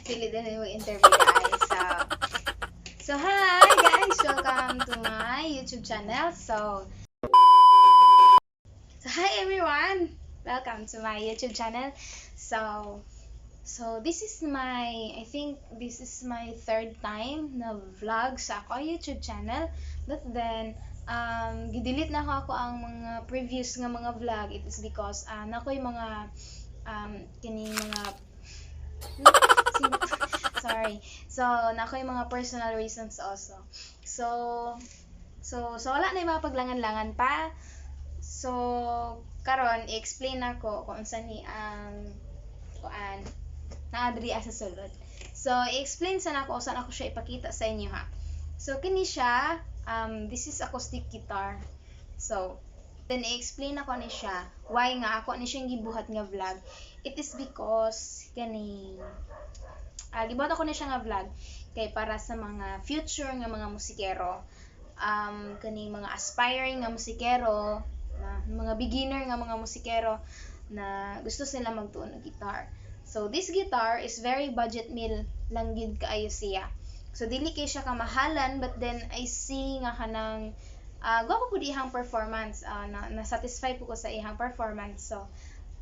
Dili din mo interview, guys. So hi guys, welcome to my YouTube channel. So hi everyone. Welcome to my YouTube channel. So this is my I think this is my third time na vlog sa ako YouTube channel. But then gidelete na ako ang mga previous nga mga vlog. It is because nakoy mga kining mga, sorry. So, nakoy mga personal reasons also. So wala na yung mga paglangan-langan pa. So, karon i-explain nako kung unsa ni ang kuan naa diri sa sulod. So, i-explain sa nako usa nako siya ipakita sa inyo ha. So, kini siya, this is acoustic guitar. So, then i-explain ako ni siya why nga ako ni siyang gibuhat nga vlog. It is because kani gibuhat ako ni siya nga vlog kay para sa mga future nga mga musikero, kaning mga aspiring nga musikero, na mga beginner nga mga musikero na gusto sila magtuon og guitar. So this guitar is very budget meal lang gid kaayo siya. So dili kay siya kamahalan, but then I see nga kanang gwapo pud iyang performance, na, na-satisfy po ko sa iyang performance. So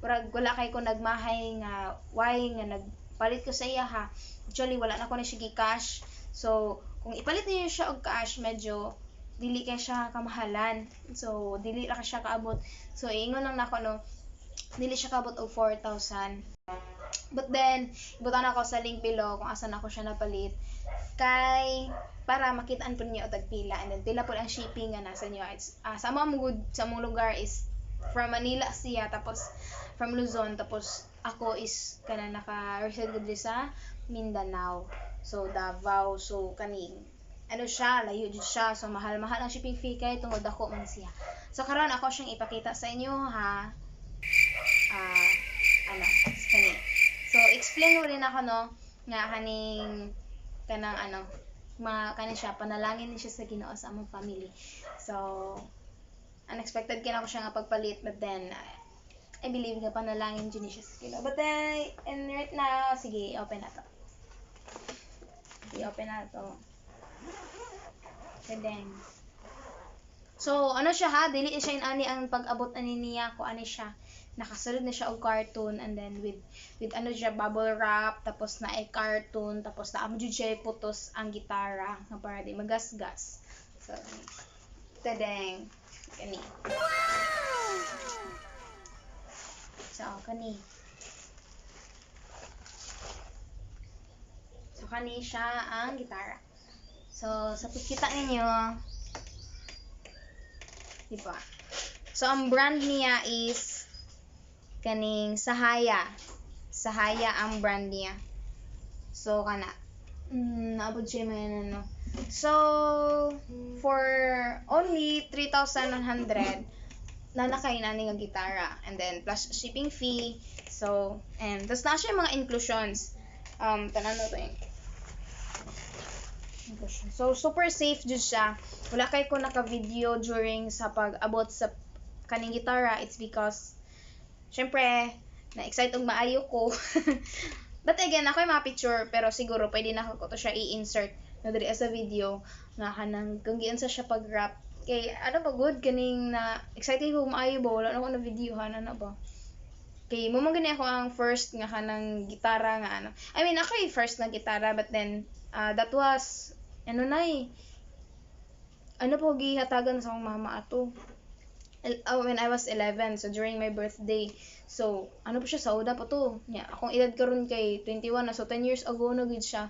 murag wala kay ko nagmahay nga why nga nagpalit ko sa iya ha. Actually, wala na ko ni siya gi-cash. So kung ipalit niyo siya og cash, medyo dili kay siya kamahalan. So dili ra ka siya kaabot. So iingon lang nako no, dili siya kaabot og 4,000. But then, ibutan ako sa link below kung asa na ko siya napalit. Kay para makitaan po ninyo og tagpila and then pila po ang shipping nga nasa inyo. It's sa amo gud sa among lugar is from Manila siya, tapos from Luzon, tapos ako is kana naka-reside ko diri sa Mindanao. So Davao, so kaning ano siya, layo jud siya. So mahal-mahal ang shipping fee kay tungod dako man siya. So karon ako siyang ipakita sa inyo ha. Ano, kani. So explain mo rin ako no nga kaning kanang ano, mga kani siya, panalangin ni siya sa Ginoo sa among family. So unexpected kay nako siya nga pagpalit, but then I believe nga panalangin jud ni siya sa Ginoo. But then and right now, sige, open na to. I-open na to. And then so ano siya ha, dili siya inani ang pag-abot ani niya ko ani siya. Nakasulod na siya og carton and then with ano siya, bubble wrap, tapos na ay carton, tapos naa mo jud siya putos ang gitara nga para di magasgas. So tadeng, kani. So kani. So kani siya ang gitara. So sa pagkita ninyo, di ba? So ang brand niya is kaning Sahaya. Sahaya ang brand niya. So kana naabot siya mga ano. So for only 3,100 na nakain ani nga gitara and then plus shipping fee. So and tas na siya mga inclusions. Tanan na to yung inclusion. So super safe jud siya. Wala kay ko naka-video during sa pag-abot sa kaning gitara. It's because syempre na-excite og maayo ko. But again, ako yung mga picture, pero siguro pwede na ko to siya i-insert na diri sa video nga kanang kung giunsa siya pag-wrap. Kay ano ba good kaning na excited ko maayo ba, wala na ko na videohan ano ba. Kay mo man gani ako ang first nga kanang gitara nga ano. I mean, ako yung first nga gitara, but then that was ano na eh. Ano po gihatagan sa akong mama ato. Oh, when I was 11, so during my birthday. So, ano po siya, sa uda pa to. Nya, akong edad karon kay 21 na, so 10 years ago na gid siya.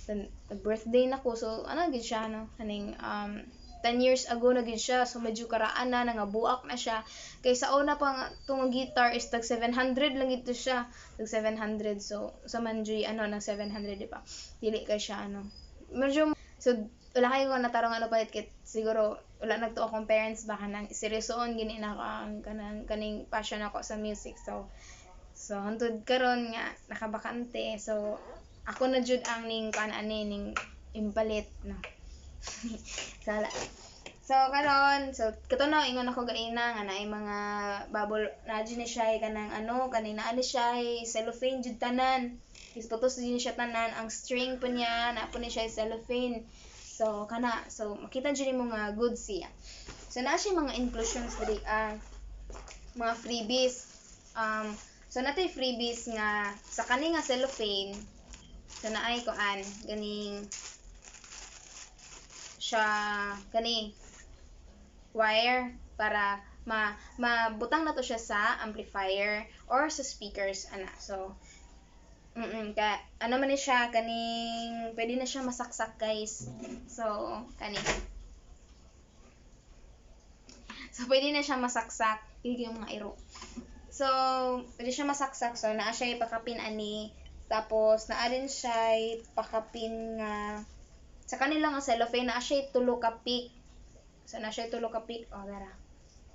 Then, birthday na ko, so ano gid siya, no? Kaning, 10 years ago na gid siya, so medyo karaan na, nangabuak na siya. Kay sa una pa nga, tong guitar is tag 700 lang ito siya. Tag 700, so sa manjoy, ano, ng 700, di ba? Dili kay siya, ano. Medyo, so, wala kayo ko natarong ano palit kit siguro wala nagtuo akong parents baka nang seryosoon gini na ako ang kanang kaning passion ako sa music. So hantod karon nga nakabakante, so ako na jud ang ning kuan ani ning impalit no. Sala. So karon, so kato na ingon ako gaina nga naay mga bubble na jud ni siya kanang ano kaning naa ni siya cellophane jud tanan. Isputos din siya tanan ang string po niya, na po ni siya cellophane. So kana, so makita jud nimo nga good siya. So naa siya mga inclusions diri, mga freebies. So natay freebies nga sa kani nga cellophane. So naay kuan ganing siya kani wire para mabutang na to siya sa amplifier or sa speakers ana. So ka ano man ni siya kaning pwede na siya masaksak, guys. So kani. So pwede na siya masaksak, dili yung mga iro. So pwede siya masaksak, so naa siya ipakapin ani, tapos naa din siya ipakapin nga sa kanila nga cellophane naa siya tulo ka pick. So naa siya tulo ka pick, oh dara.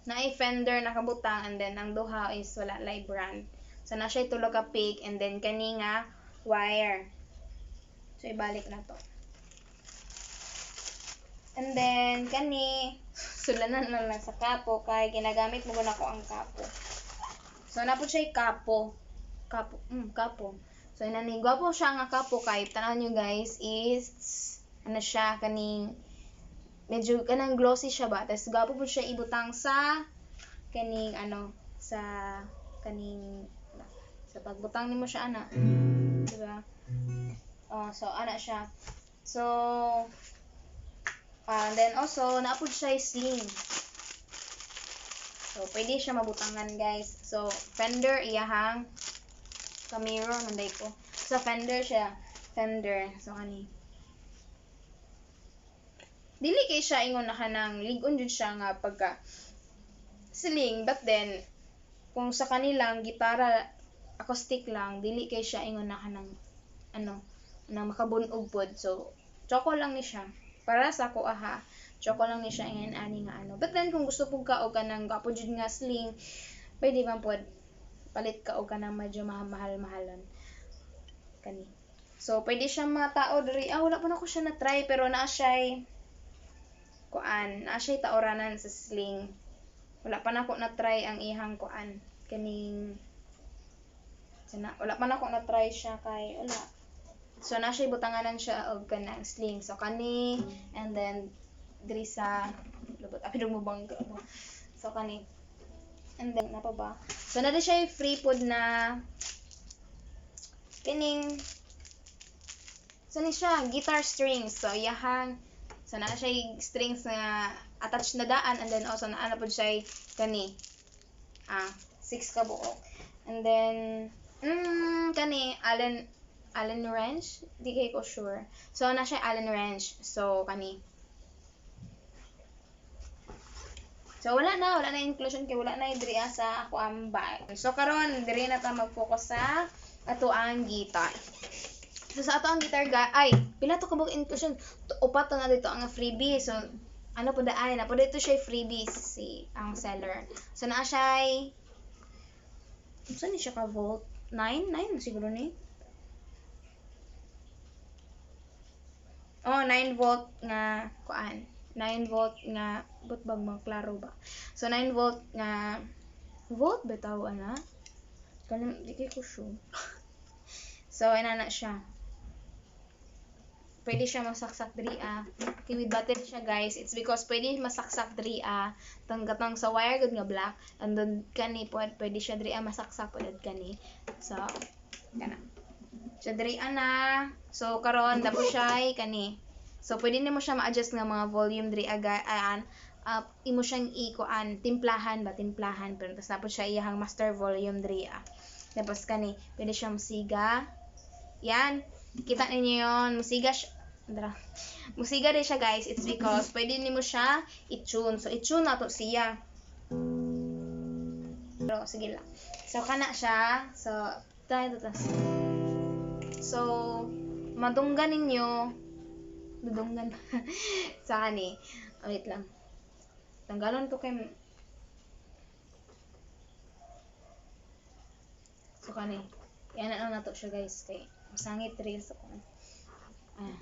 Naay Fender nakabutang, and then ang duha is wala live brand. So naa siya tulo ka pick, and then kani nga wire. So ibalik na to. And then kani sulanan na lang sa kapo kay ginagamit mo gud ako ang kapo. So naa pud siya kapo. Kapo, kapo. So inani gwapo siya nga kapo kay tan-aw nyo guys is ano siya kaning medyo kanang glossy siya ba. Tas gwapo pud siya ibutang sa kaning ano sa kaning sa pagbutang nimo siya ana, diba? Oh, so ana siya. So and then also naa pud siya sling. So pwede siya mabutangan, guys. So Fender iyahang ka-mirror man day ko. So Fender siya, Fender. So kani. Dili kay siya ingon na kanang lig-on jud siya nga pagka sling, but then kung sa kanilang gitara acoustic lang, dili kay siya ingon na kanang ano nang makabunog pod. So choco lang ni siya. Para sa ako aha, choco lang ni siya ingon ani nga ano. But then kung gusto pud ka og kanang gwapo jud nga sling, pwede man pod palit ka og kanang medyo mahal-mahalon kani. So pwede siya matao diri. Ah, wala pa nako siya na try, pero naa siya kuan, naa siya taoranan sa sling. Wala pa nako na try ang ihang kuan kaning sana, wala pa nako na try siya kay wala. So naa siya butanganan siya og kanang sling. So kani, and then diri sa lubot apil mo bangga. So kani, and then napa ba? So naa siya free pod na kining so ni siya guitar strings. So iyahang so naa siya strings nga attached na daan, and then also naa na pod siya kani 6 ka buok. And then kani Allen wrench, di kay ko sure. So na siya Allen wrench. So kani. So wala na inclusion kay wala na diri sa ako ang bag. So karon diri na ta mag-focus sa ato ang guitar. So sa ato ang guitar ga ay pila to ka buok inclusion? Upat to na dito ang freebie. So ano po daan na po dito siya freebies si ang seller. So naa siya unsa ni siya ka volt? 9 9 siguro ni. Oh, 9 volt nga kuan. 9 volt nga but bag maklaro ba. So 9 volt nga volt bitaw ana. Kalim di kay ko sure. So inana siya. Pwede siya masaksak diri ah. Kay with battery siya, guys. It's because pwede masaksak diri ah. Tanggatang sa wire gud nga black, and then kani pwede siya diri ah masaksak pud kani. So kana. So diri ana. So karon dapo siya kani. So pwede nimo siya ma-adjust nga mga volume diri aga an imo siyang ikuan timplahan ba timplahan, pero tas napod siya iyahang master volume diri ah. Tapos kani pwede siya musiga. Yan, kita ninyo yon, musiga siya. Dra. Musiga din siya, guys. It's because pwede nimo siya i-tune. So i-tune nato siya. Pero sige lang. So kana siya. So tayo tas. So madunggan ninyo. Dudunggan sa kani. Wait lang. Tanggalon to kay so kani. Yan na nato siya, guys, kay masangit reels ako. Ah.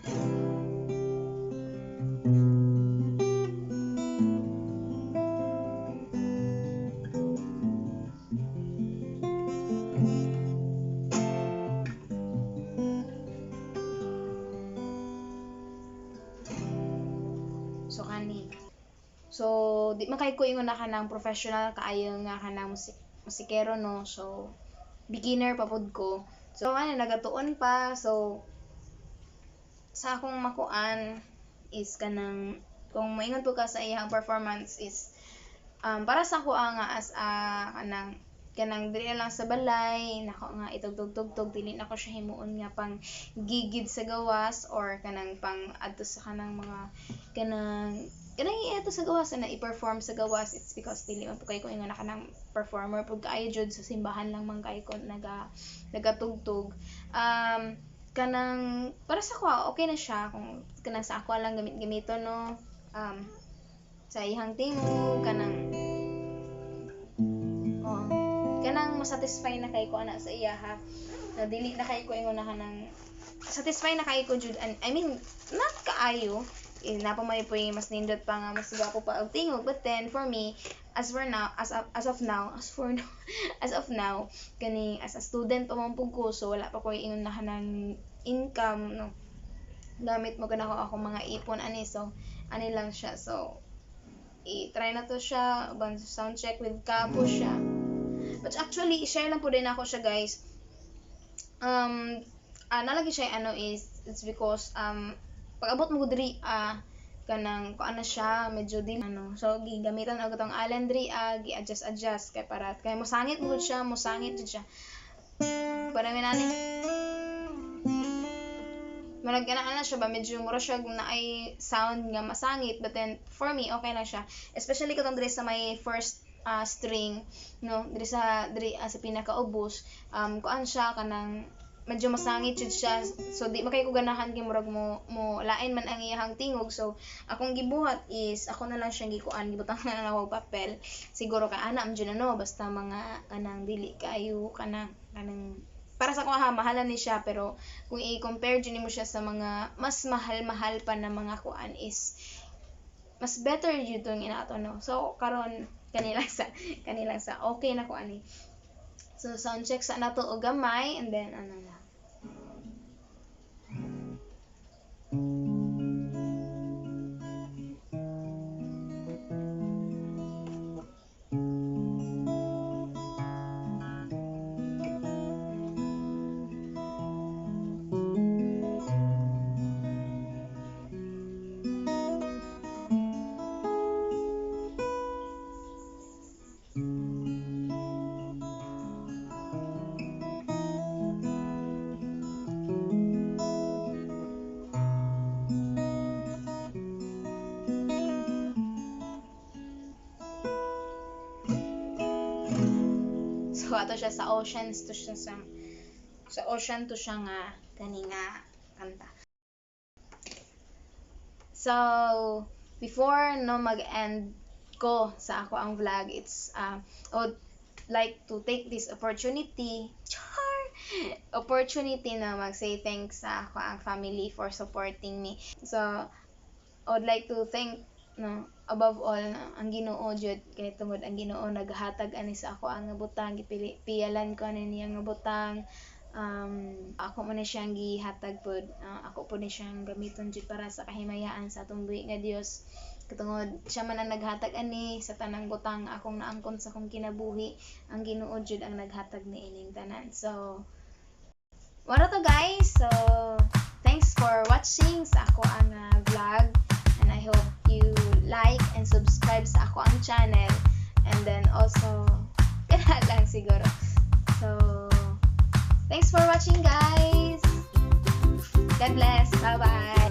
So kani. So di man kay ko ingon na kanang professional kaayo nga kanang musikero, no. So beginner pa pud ko. So ano, nagatuon pa. So sa akong makuan is kanang kung moingon po ka sa iyang performance is para sa ako nga as a kanang kanang diri lang sa balay nako nga itugtog-tugtog, dili nako siya himuon nga pang gigid sa gawas or kanang pang adto sa kanang mga kanang kanang iadto sa gawas na i-perform sa gawas. It's because dili man pud kay ko ingon na kanang performer pud kaayo jud, sa simbahan lang man kay ko nagatugtog. Kanang para sa ako okay na siya kung kanang sa ako lang gamit-gamiton, no. Sa iyang tingog kanang oh, kanang masatisfy na kay ko ana sa iya ha, na dili na kay ko ingon na kanang satisfy na kay ko jud. And I mean, not kaayo eh, napa may po mas nindot pa nga mas gwapo pa og tingog, but then for me, as for now, as of now, as for now, as of now, kani as a student pa man pud ko, so wala pa ko ingon na kanang income, no, gamit mo gana ko akong mga ipon ani, so ani lang siya. So i-try na to siya uban sound check with capo siya. But actually i-share lang po din ako siya, guys. Nalagi siya ano is it's because pag-abot mo diri kanang kuan na siya medyo dili ano, so gigamitan og atong Allen diri, gi-adjust adjust kay para kay mosangit mo siya, mosangit jud siya. Para minani murag ana siya ba, medyo mura siya naay sound nga masangit, but then for me okay lang siya, especially katong diri sa may first string, no, diri sa diri sa pinakaubos, kuan siya kanang medyo masangit jud siya. So di makay ko ganahan kay murag mo lain man ang iyahang tingog. So akong gibuhat is ako na lang siyang gikuan, gibutang na lang ako papel siguro ka ana jud ano, basta mga kanang dili kaayo kanang kanang para sa ako ha, mahalan ni siya, pero kung i-compare jud nimo siya sa mga mas mahal-mahal pa na mga kuan is mas better jud tong inato, no. So karon kanilang sa okay na ko ani. So sound check sa nato og gamay, and then ano na. So ato siya sa Oceans to siya sa Ocean to siya nga kani nga kanta. So before no mag-end ko sa ako ang vlog, it's I would like to take this opportunity opportunity na mag-say thanks sa ako ang family for supporting me. So I would like to thank, no, above all ang Ginoo jud, kay tungod ang Ginoo naghatag ani sa ako ang butang, gipiyalan ko ani niya nga butang. Ako man ni siyang gihatag pod, ako pod ni siyang gamiton jud para sa kahimayaan sa atong buhi nga Dios. Katungod siya man ang naghatag ani sa tanang butang akong naangkon sa akong kinabuhi, ang Ginoo jud ang naghatag niining tanan. So wala to, guys. So thanks for watching sa ako ang vlog, and I hope you like and subscribe sa ako ang channel, and then also kana lang siguro. So thanks for watching, guys. God bless. Bye bye.